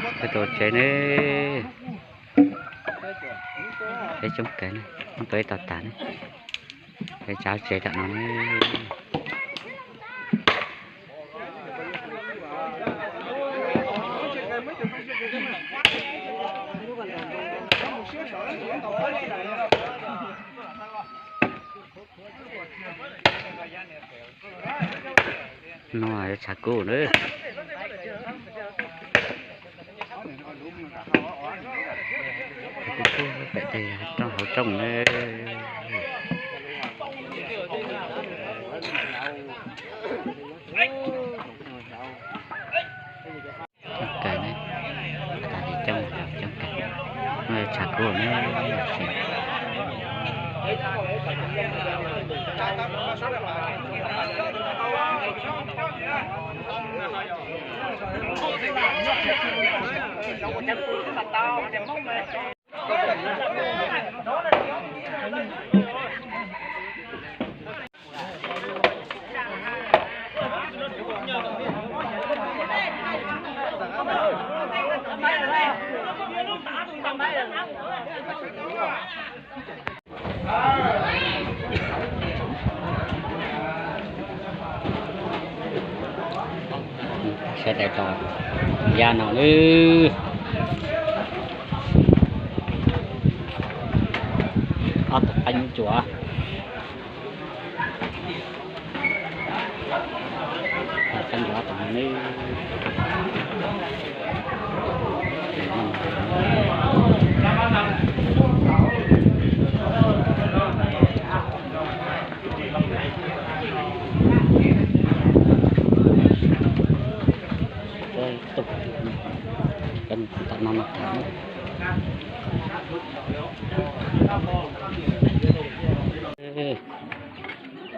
Peb tuaj tsev ne, peb coob kawg ne, muab tua ib tog tag ne, peb tsav tsev tom no ne. No yuav tshav kub na. Kub kub pem tej rooj hauv rooj na. Coob kawg ne, tas li coob, coob kawg, no tshav kub ne. Sawv daws tos ya no nawb. Ob tug qaib nyuj cuam. Qaib nyuj cuam tod ne. Tus tom no no tag.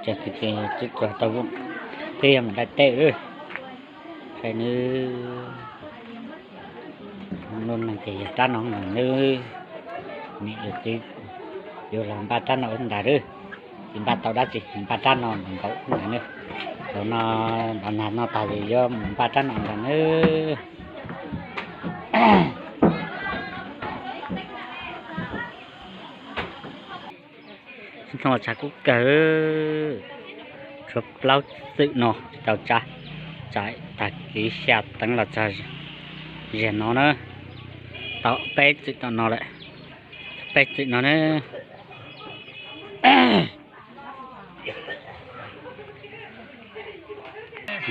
Tsam kwv tij tub tsuag tau twb yog mus dai tej lawm. Qhia nws, lub neej ces yog rab no ntag nawb. Nim yus twb yuav los npaj rab no ntag nawb. Tsis npaj tau dab tsi, npaj rab no npaum npaum ntag nawb. Thaum no npaj nag no tas ces yuav mus npaj rab no ntag nawb. Hnub no tshav kub kawg, tshuav plaub txwm no tsis tau tsav, tsam tag kis xya teev los txog zaum no na, tau peb txwm tom no lawm, peb txwm no na.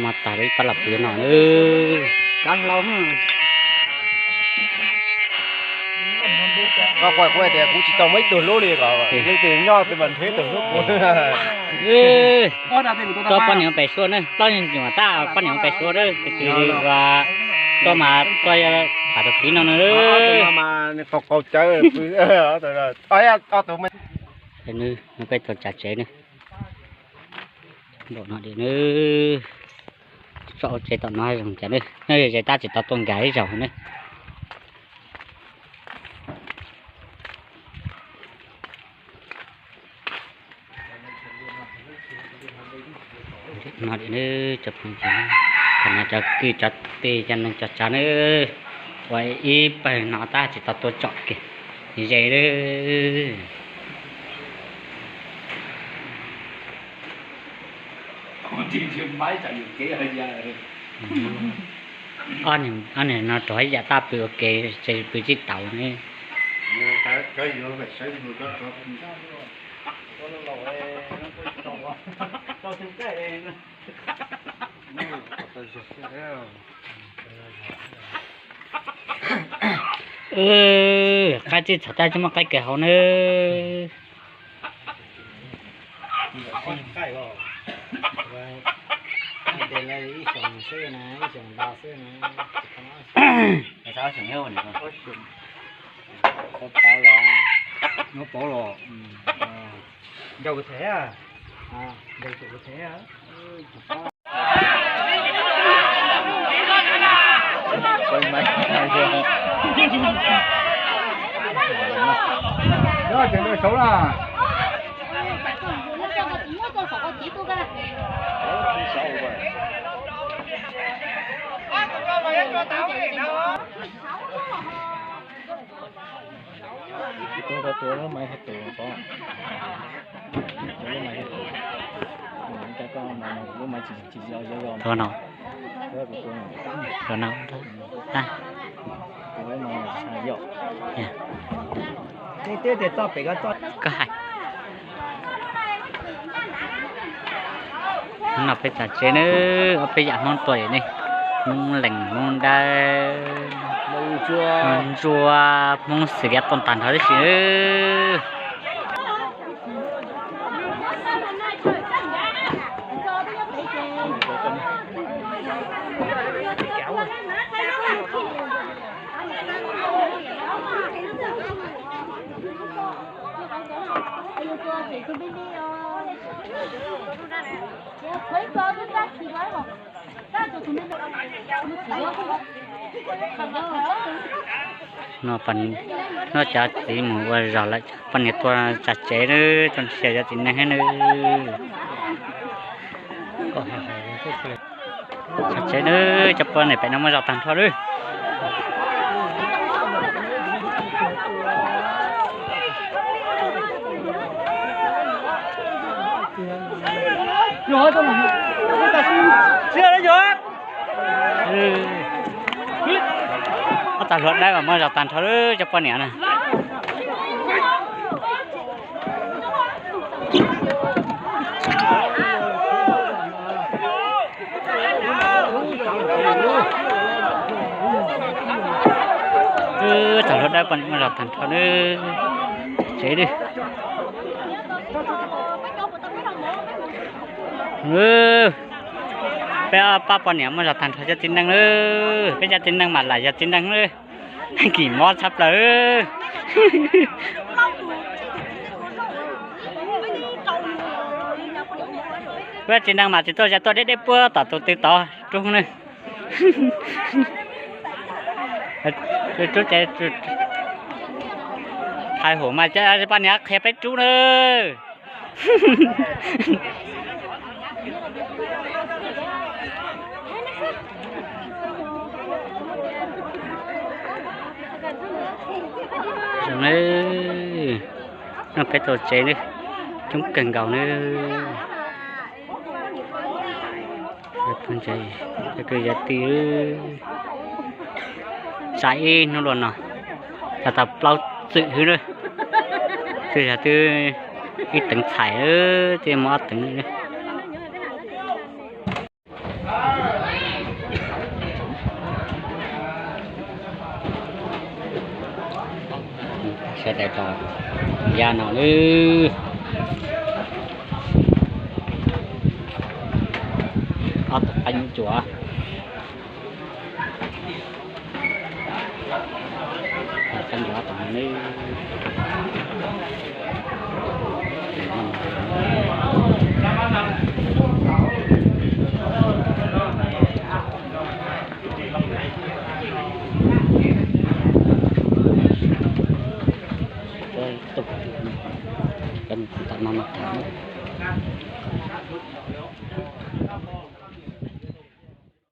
Mas tas li pab los pw no na. Kab hlau. Koj quaj kuv tias kuv tsis tau muaj ib tug hlub li ko, leej twg nyob twg mas nrhiav tus hlub kuv. Koj poj niam pem suab na, poj niam tab poj niam pem suab na, tus twg tuaj mas tuaj tham tus txiv no na. Qau qau cawv. Nws peb tuaj tsav tsev na. Npaum no dim na. Tso tsev tom no zoo cas ne, nyob ze tab tsis tau tuaj nkag ib zaug ne. No dim na, cov phooj ywg, thaum no cov kwv cov tij cov neej cov tsav na, ua ib pawg no tab tsis tau tuaj tsom kiag ze lawm. Ob niag no rov ib yam tab pw ua ke, ces pw tsis tau ne. Qaib txij txhom tab tsis muaj qaib kawg hauv nawb. Nyob pov los, ncaus kuv them, ncaus kuv them. Nyob tseem ncaws saud na. Tuav no. Tuav no. Koj hais. Hnub no peb txog tsev nawb, ob peb yam Hmoob tuaj ne, Hmoob Lees, Hmoob Dawb, Hmoob Ntsuab, Hmoob xws li tuaj tag nrho tib si nawb. No, no cov txiv mus ua zog lawm, poj niam tuaj txog tsev nawb, tuaj nrhiav cov txiv neej nawb. Txog tsev nawb, cov poj niam pem no muaj zog tag nrho nawb. Ob tag hluas dawb mas muaj zog tag nrho lawm cov poj niam na. Tag hluas dawb poj niam muaj zog tag nrho nawb. Tsev nawb. Peb pab poj niam muaj zog tag nrho cov txiv neej nawb. Peb cov txiv neej mas lam yog txiv neej nawb. Kim mob tshaj plaws. Peb txiv neej mas tsis tuaj, tuaj deb deb puag tom tus twg tod rub nawb. Rub ces thaiv hum mas poj niam qhia peb rub nawb. Zoo nawb, no peb tau tsev nawb, coob kawg nkaus nawb. Phooj ywg kwv tij, tsam ib hnub luaj no, tsam tau plaub txwm hwb nawb, twb yog twb ib teev txhais, twb muaj ob teev nawb. Sawv daws tos yaj no nawb. Ob tug qaib nyuj cua. Qaib nyuj cua ob tug no nawb.